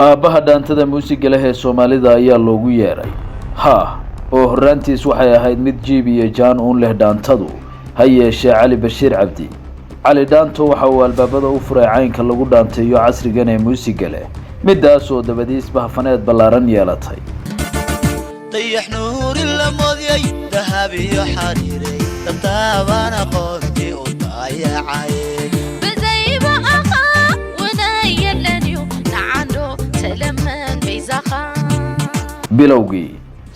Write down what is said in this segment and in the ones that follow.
Aabbaha dhaantada muusiga leh ee Soomaalida ayaa loogu yeedhay. Haa, oo horraantiis waxay ahayd mid jiib iyo jaan uun leh dhaantadu. Ha yeeshee, Cali Bashiir Cabdi, Cali Dhaanto, waxa uu albaabada u furay caynka lagu dhaanteeyo casrigan ee muusiga leh, middaas oo dabadiis bahfaneed ballaaran yeelatay. Dayax nuuri la moodyay, dahabiyo xariiray, dabtaabaan aqoontii u daayacay. ብዘይበኣኻ ውናይ የለን እዩ ንዓንዶ ተለመን በይዛኻ። Bilowgii,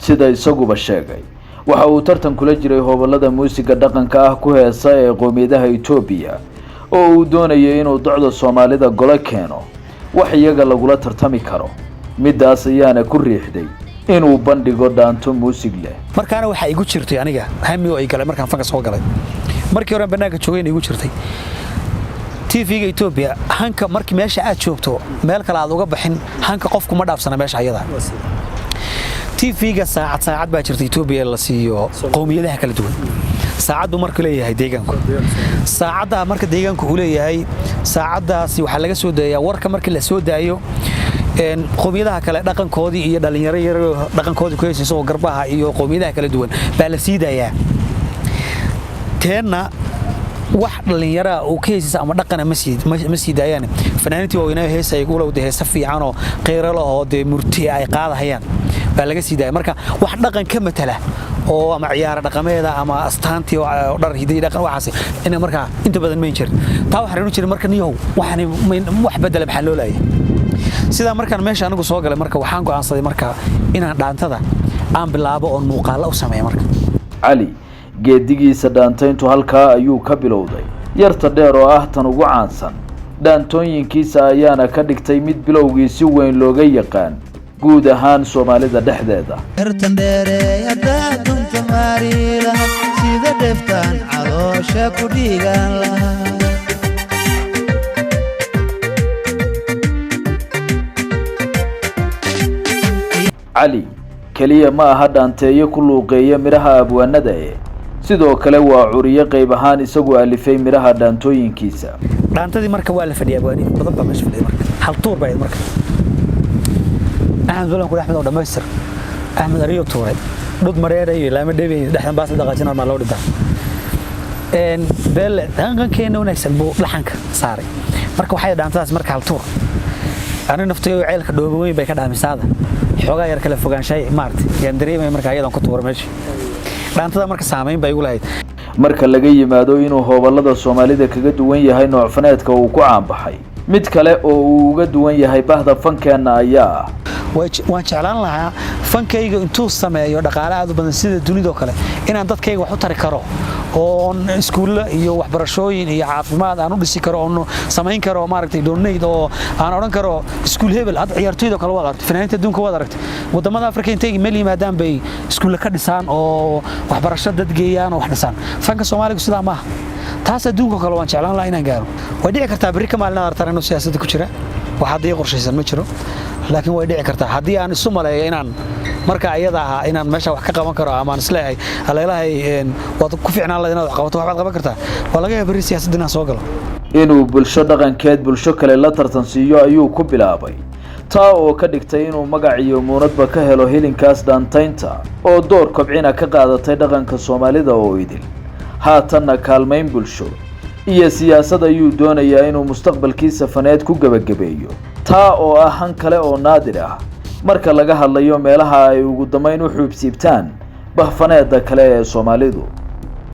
sida isaguba sheegay, waxa uu tartan kula jiray hobolada muusiga dhaqanka ah ku heesa ee qoomiyadaha Itoobiya, oo uu doonayay inuu docda Soomaalida golo keeno wax iyaga lagula tartami karo. Middaas ayaana ku riixday inuu bandhigo dhaanto muusig leh. Markaana waxaa igu jirtay aniga hami oo ay galay markaan fanka soo galay. Markii hore bannaanka joogayna igu jirtay TV-ga Etoobiya hanka. Markii meesha aad joogto meel kale aad uga baxin, hanka qofku ma dhaafsana meesha ayada. TV-ga saacad saacad baa jirta Etoobiya la siiyo qowmiyadaha kala duwan. Saacaddu markuu leeyahay deegaanku, saacadda marka deegaanku uu leeyahay, saacaddaasi waxaa laga soo daayaa warka. Markii la soo daayo, qowmiyadaha kale dhaqankoodii iyo dhalinyaro yar dhaqankoodii ku heysayso oo garbaha iyo qowmiyadaha kala duwan baa la sii daayaa. Teenna wax dhallinyaraa uu ka heysaysa ama dhaqana ma sii daayaan. Fanaaniintii waaweynaa heesay ulow dee heesa fiicanoo qeyro lahoo dee murti ay qaadahayaan baa laga sii daaya. Marka wax dhaqan ka matala oo ama ciyaara dhaqameeda ama astaantii oo dhar hiday dhaqan waxaas ina markaa inta badan mayn jirin. Taa waxaan oran jiray marka, niyow, waxaan wax bedela maxaa loo laayay? Sidaa markaan meesha anigu soo galay, marka waxaan go'aansaday marka inaan dhaantada aan bilaabo oon muuqaalo u sameeyo marka. Cali geedigiisa dhaantayntu halkaa ayuu ka bilowday. Yarta Dheer oo ah tan ugu caansan dhaantooyinkiisa ayaana ka dhigtay mid bilowgii si weyn looga yaqaan guud ahaan Soomaalida dhexdeeda. Yartan dheereey haddaad dunta maari lahaa, sida dheftaan caloosha ku dhiigaan lahaa. Cali keliya ma aha dhaanteeye ku luuqeeya midhaha abwaanada e, sidoo kale waa curiye qayb ahaan isagu alifay midhaha dhaantooyinkiisa. Dhaantadii marka waa la fadhiya, abwaani badan baa meesha fadhiya. Marka hal tuur baa ahayd. Marka Axmed balan ku Axmed oo dhammaystir Axmed ariyo tuuray dhud mareeray laama dhebay dhexdan baas dhaqaajin maa loo dhintaa een beel dhaqankeena wanaagsan buu laxanka saaray. Marka waxay dhaantadaas marka hal tuur ani naftayda ceelka dhoobo weyn bay ka dhaamisaada xoogaa yar kala fogaanshahay maartay yaan dareemay. Marka ayadan ku tuuray meesha dhaantada, marka saameyn bay igu lahayd. Marka laga yimaado inuu hooballada Soomaalida kaga duwan yahay noocfaneedka uu ku caanbaxay, mid kale oo uu uga duwan yahay bahda fankeenna ayaa ah: Waan jeclaan lahaa fankayga intuu sameeyo dhaqaale aad u badan sida dunidoo kale, inaan dadkayga wax u tari karo oon iskuulla iyo waxbarashooyin iyo caafimaad aan u dhisi karo, oon samayn karo maaragtay donate oo aan odhan karo iskuul hebel. Hadda ciyaartoyda kale waad aragtay, fanaaniinta adduunka waad aragtay, wadamada Afrika intay meel yimaadaan bay iskuulla ka dhisaan oo waxbarasho dad geeyaan oo wax dhisaan. Fanka Soomaaligu sidaa maaha. Taas adduunka kale waan jeclaan lahaa inaan gaaro. Way dhici kartaa berri ka maalin artaan inuu siyaasadda ku jira. Wax haddii qorshaysan ma jiro, laakiin way dhici kartaa haddii aan isu maleeyo inaan marka ayada ahaa inaan meesha wax ka qaban karo ama aan isleeyahay aleelahay waad ku fiicnaan lahayd inaad wax qabato, waxbaad qaban kartaa, waa laga yaaba berri siyaasadda inaan soo galo. Inuu bulsho dhaqankeed bulsho kale la tartansiiyo ayuu ku bilaabay, taa oo ka dhigtay inuu magac iyo muunadba ka helo hilinkaas dhaantaynta oo door kobcina ka qaadatay dhaqanka Soomaalida oo idil. Haatanna kaalmayn bulsho iyo siyaasad ayuu doonayaa inuu mustaqbalkiisa faneed ku gebagabeeyo, taa oo ah han kale oo naadir ah marka laga hadlayo meelaha ay ugu dambayn u xuubsiibtaan bahfaneeda kale ee Soomaalidu.